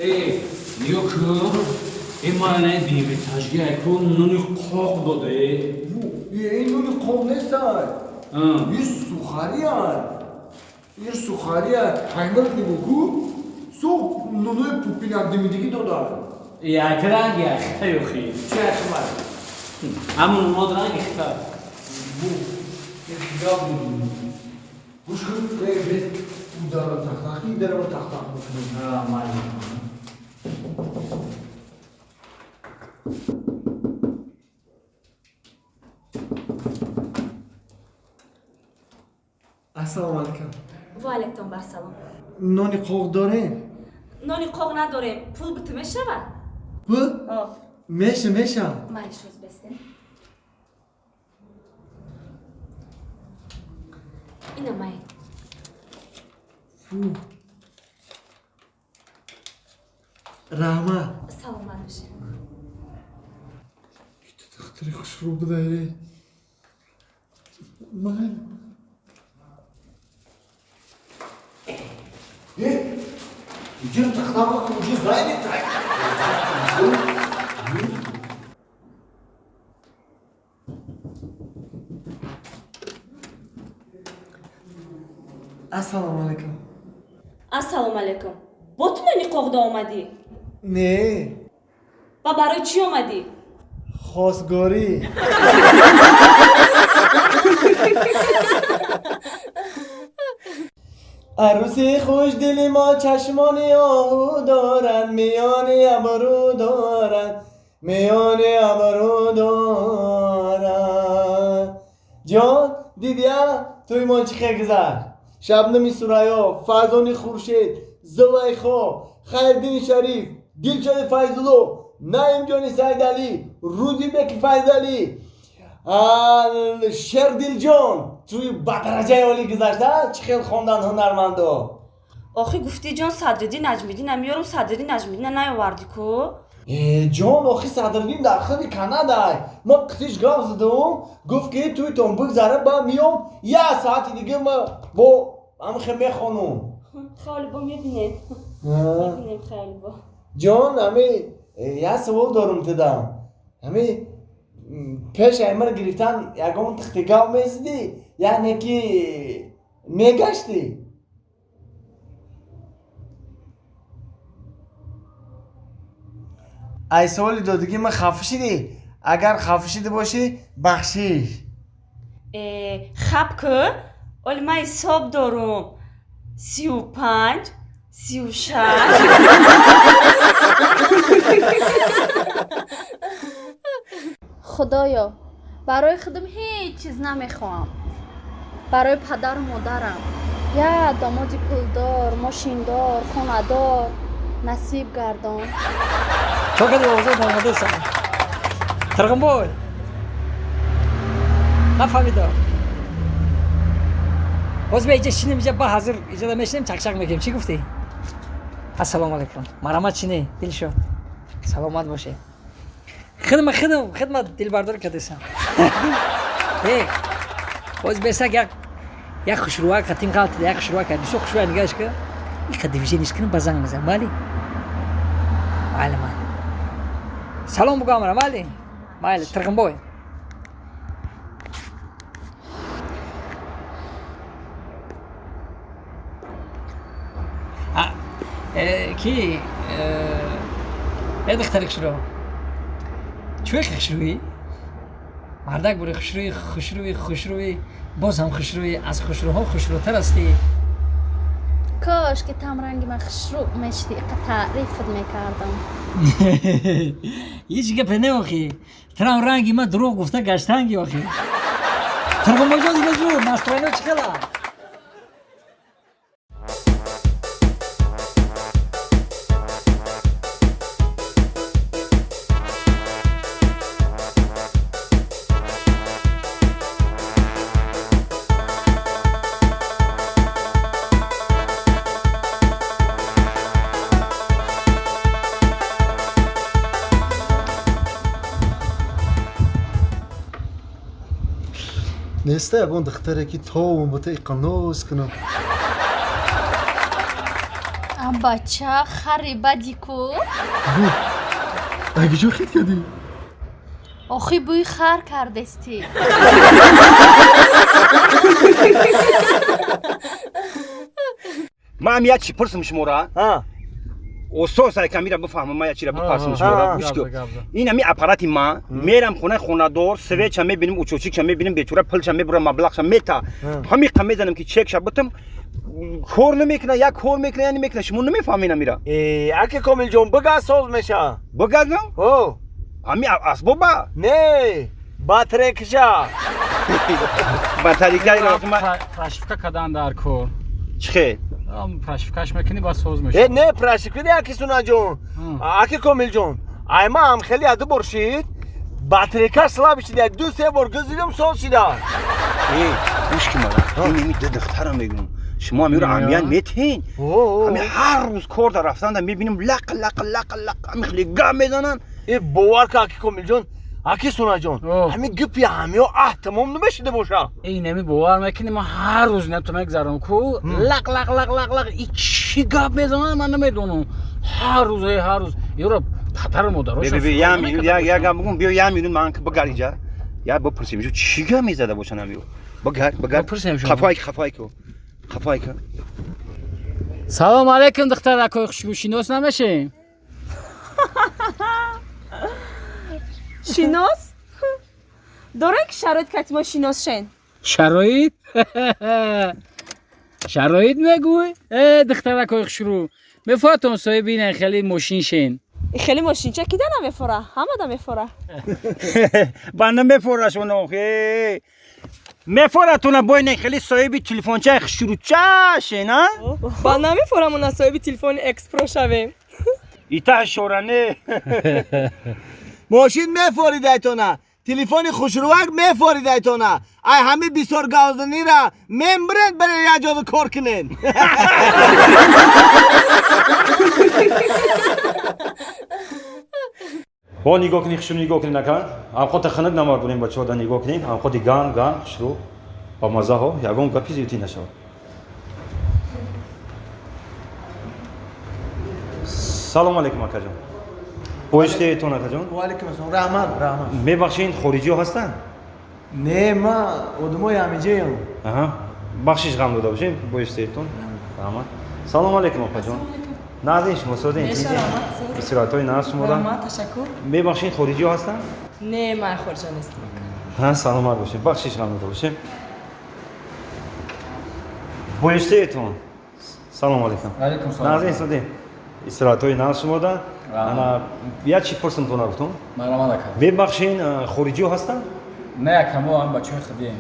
Э, нигоҳ кун. Э, ман девятажги айку нони қоқ доде. Ин нони қоқ нестай. Ин сухариай. Ин сухариай. Ҳаймар нигоҳ ку. Су нонои пупинак димидигӣ додай. Як ранги ахта ёхи. Чи ахмар? Ҳамун нонод ранги хита. Бу. Ин хигап буд. Гӯш кун, э, без удара тахтах, ин дараро тахтах мекунем. А, майли. Ассалому алайкум. Ва алайкум барсалом. Нони қоқ дорем? Нони қоқ надорем. Пул биту мешавад? Пул? О. Меша, меша. Майли, шуз бестем. Ина май. Фу. Раҳмат. Саломат бошед. Иту духтари хушрӯ будаe. Ман. Э, иҷо тахтама уҷо зайни так. Ассалому алайкум. Ассалому алайкум. Бо ту нони қоқда омадӣ? Не. Ва барои чӣ омадӣ? Хостгорӣ. Арӯси хушдили мо чашмони оҳу дорад, миёни абрӯ дорад, миёни абрӯ дорад. Ҷон, дидия тӯи мо чӣ хел гузашт? Шабнами Сурайё, Фарзони Хуршед, Зулайхо, Хайриддини Шариф, Дилшоди Файзулло, Наимҷони Сайдалӣ, Рӯзибеки Файзалӣ, Шердилҷон тӯи ба дараҷаи олӣ гузашта, чӣ хел хондан ҳунармандо. Охи гуфтӣ ҷон Садриддин Наҷмиддина меёрам, Садриддин Наҷмиддина наёвардӣ ку? Э, ҷон, охи Садриддин дар худи Канадай. Ма қитиш гап задум, гуфт ки тӯйтон бигзара, ба миём, як саати дига ма бо ҳамихе мехонум. Хеле бо мебинем. Мебинем хеле бо. Ҷон, ҳами як савол дорум тудам. Ҳами пеш аймир гирифтан ягон тихти гап мезидӣ, яъне ки мегаштӣ? Ай саволи додагӣ ман хафа шидӣ? Агар хафа шида бошӣ, бахшиш. Э, хаб ку, оли ман ҳисоб дорум. 35, 36. Худоё, барои худам ҳеҷ чиз намехоҳам. Барои падару модарам як домоди пулдор, мошиндор, хонадор насиб гардон. Чо кади овозо омадасам? Тирғинбой. Нафаҳмидам. Боз бия иҷа шинем, иҷа ба ҳазир иҷада мешинем, чақчақ мекунем. Чӣ гуфтӣ? Ассалому алайкум. Марҳамат чине, Дилшод. Саломат бошед. Хидма, хидм, хидма дилбардор кардесам. Э, боз бесак як хушрӯак қатим ғалтида, як хушрӯак, бисёр хушрӯак нигаҳш ка. Иқа движениш кунам, ба занг мезанам, майли? Майли, майли. Салом бугӯ амра, майли? Майли, Тирғинбой. Ки? Э, духтари хушрӯ. Чӯи хушрӯӣ? Мардак бури хушрӯӣ, хушрӯӣ, хушрӯӣ, боз ҳам хушрӯӣ, аз хушрӯҳо хушрӯтар ҳастӣ. Кош ки там ранги ман хушрӯ мешидӣ, иқа таърифат мекардам. Ҳеҷ гапе не охи. Трам ранги ман дурӯғ гуфта гаштанги охи. Тирғинбойҷон дига зур, настроено чӣ хела? Неста ягон духтаре ки то умбата иқаноз кунам. Бача хари бади ку. Аги ҷо хит кардӣ? Охи бӯи хар кардестӣ. Ман як чӣ пурсам шуморо? Осос ай камира бифаҳмам, ман як чиро бипарсам шуморо. Гӯш кун. Ин ҳами аппарати ман, мерам хонаи хонадор, свеча мебинам, учочикша мебинам, бечора пулша мебурам, маблағша мета. Ҳамиқа мезанам ки чекша бутам, кор намекуна, як кор мекуна, я намекуна. Шумо намефаҳмед амира. Э, аки Комилҷон, бигаз соз меша. Бигазам? О. Ҳами асбоба? Не, батарейкаша. Батарейка прошивка кадан дар кор. Чӣ хел? Прошивкаш мекунӣ, баъд соз мешавад. Э, не, прошивка не, аки Сунаҷон. Аки Комилҷон, ай ма ҳам хеле яду бор шид, батарейка слаб шида, ду се бор гузидам, соз шида. Э, гӯш ки мара. Ин ами ду духтара мегӯм. Шумо амиро аҳамият метиҳен? Ами ҳар рӯз кор дар рафтанда мебинам, лақ лақ лақ лақ ами хеле гап мезананд. Э, бовар ка, аки Комилҷон, аки Сунаҷон, ҳами гипи ҳамиё аҳ тамом намешида боша. Ин ами бовар мекунӣ, ман ҳар рӯз нато мегзарам ку, лақ лақ лақ лақ лақ, и чӣ гап мезананд, ман намедонам. Ҳар рӯз, ҳар рӯз ёро падару модарошон. Як гап бигӯм, биё як минут ман бигар инҷа. Я бипурсем, чӣ гап мезада бошанд ҳамиё? Бигар, бигар. Қафай, қафай ку. Қафай ку. Салом алейкум, духтаракои хушгӯ, шинос намешем? Шинос? Дорем ки шароит кати мо шинос шен. Шароит? Шароит мегӯй? Э, духтаракои хушрӯ, мефоратон соҳиби ин хеле мошин шен? Хеле мошинча кида намефора, ҳамада мефора. Ба намефорашон охе. Мефоратона бо ин хеле соҳиби телефончаи хушрӯча шен, а? Ба намефорамона соҳиби телефони экспро шавем. Ита шоране. Мошин мефоридайтона, телефони хушрӯак мефоридайтона. Ай ҳами бисёр гавзанира мембиред, баре як ҷода кор кунед. Бо нигоҳ кунед, хушрӯ нигоҳ кунед, ака. Ҳамхота хунук намар бурем, бачаҳо да нигоҳ кунед. Ҳамхоти ган ган хушрӯ ба мазаҳо, ягон гапи зиёдӣ нашавад. Салом алейкум, акаҷон. Боиштеетон, акаҷон? Ва алейкум ассалом. Раҳмат, раҳмат. Мебахшед, хориҷиҳо ҳастанд? Не, ма одамои ҳамиҷаям. Аҳа, бахшиш ғам дода бошем, боиштеетон. Раҳмат. Салом алейкум, апаҷон. Наздин шумо созен? Истироҳатҳои нағз шумода. Ташаккур. Мебахшед, хориҷиҳо ҳастанд? Не, ман хориҷа нестам. Ҳа, саломат бошед, бахшиш ғам дода бошем. Боиштеетон. Салом алейкум. Алейкум салом. Наздин созен? Истироҳатҳои нағз шумода. Ана як чӣ пурсам то нагуфтум? Марҳамат, ака. Мебахшед, хориҷиҳо ҳастанд? Не, ака, мо ҳам бачаҳои худием.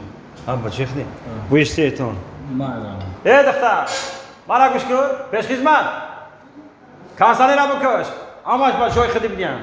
Ҳам бачаҳои худием. Боиштеетон. Марҳамат. Э, духтар, мана гӯш кун, пешхизмат. Кансалера бикаш. Ҳамаш бачаҳои худи бидиҳанд.